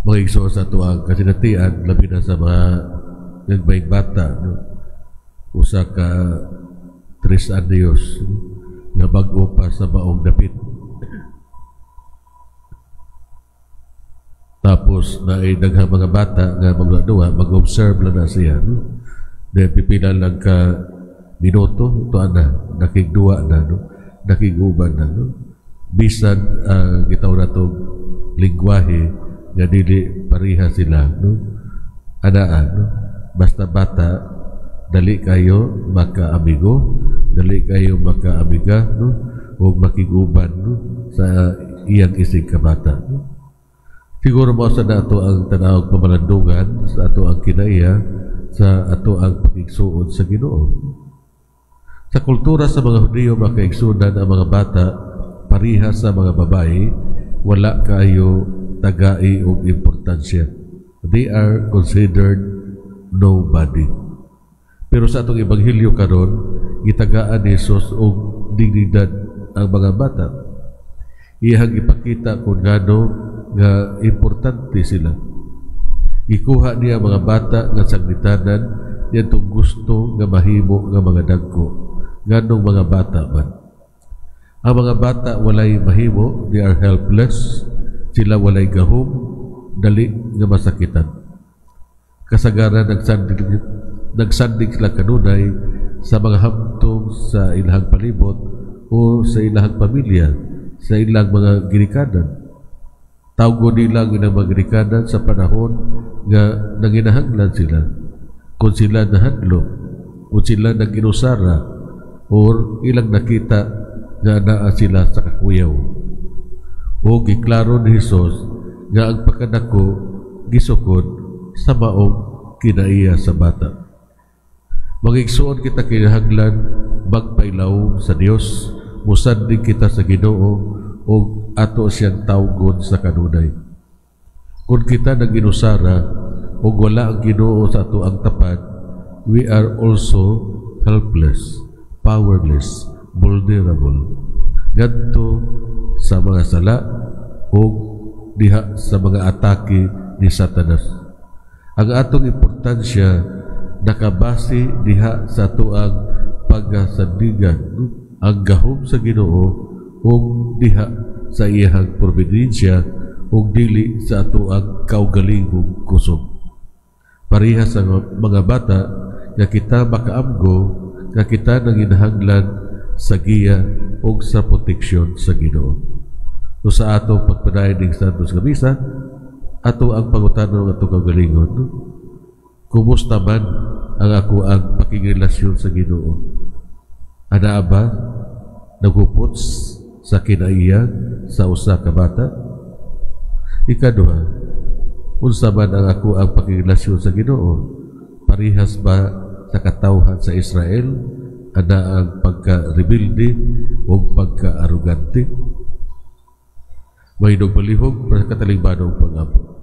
Mga igsoon sa atoang kasinatian, labi na sa mga gagmayng bata, no? Usa ka 3 anyos nga bag-o pa sa maong dapit. Tapos naay daghang mga bata nga magduwa, mag-observe lang na siya. No? Then pipila lang ka minuto, ito na, nakigduwa na, no? Nakiguban na. No? Bisan gitawag na itong lingwahe nga dili pareha sila. No? Anaa, no? Basta bata, dali kayo makaamigo, dali kayo makaamiga, no? O makiguban, no? Sa iyang isig kabata. No? Siguro mo sa ato ang tanawag pamalandungan sa ato ang kinaiya sa ato ang pakigsuon sa Ginoo. Sa kultura sa mga Hudiyo, makaigsunan, ang mga bata pariha sa mga babae, wala kayo tagai og importansya. They are considered nobody. Pero sa atong ebanghelyo karon, gitagaan ni Jesus og dignidad ang mga bata. Iyang ipakita kung ngano nga importante sila. Ikuha niya mga bata nga sanglitanan niadtong gusto nga mahimo nga mga dagko. Nganong mga bata man? Ang mga bata walay mahimo, they are helpless, sila walay gahom, dali nga masakitan. Kasagaran nagsandig sila kanunay sa mga hamtong sa ilahang palibot o sa ilahang pamilya, sa ilang mga ginikanan. Tawgon nila ang ilang mga ginikanan sa panahon nga nanginahanglan sila. Kung sila nahadlok, kung sila naginusara, or ilang nakita nga naa sila sa kakuyaw. O giklaro ni Hesus nga ang pagkadako gisukod sa maong kinaiya sa bata. Mga igsuon, kita kinahanglan magpailawom sa Dios, musandig kita sa Ginoo ug ato siyang tawgon sa kanunay. Kung kita naginusara ug wala ang Ginoo sa ato ang tapad, we are also helpless, powerless, vulnerable. Ngadto sa mga sala o diha sa mga atake ni Satanas. Ang atong importansya nakabase diha sa atoang pagkasandigan ang gahom sa Ginoo ug diha sa iyahang providensya ug dili sa atoang kaugalingong kusog. Pareha sa mga bata nga kita makaamgo nga kita nanginahanglan sa giya ug sa proteksyon sa Ginoo. So sa atong pagpadayon ning Santos nga Misa, ato ang pangutanon ng atong kaugalingon. No? Kumusta man ang ako ang pakigrelasyon sa Ginoo? Ana ba naghupot sa kinaiya sa usa ka bata? Ikaduha, unsa man ang ako ang pakigrelasyon sa Ginoo? Parihas ba sa katawhan sa Israel, ana ang pagka-rebelde o pagka-arugante? Mahindog palihog para sa katalingbanong pag-ampo.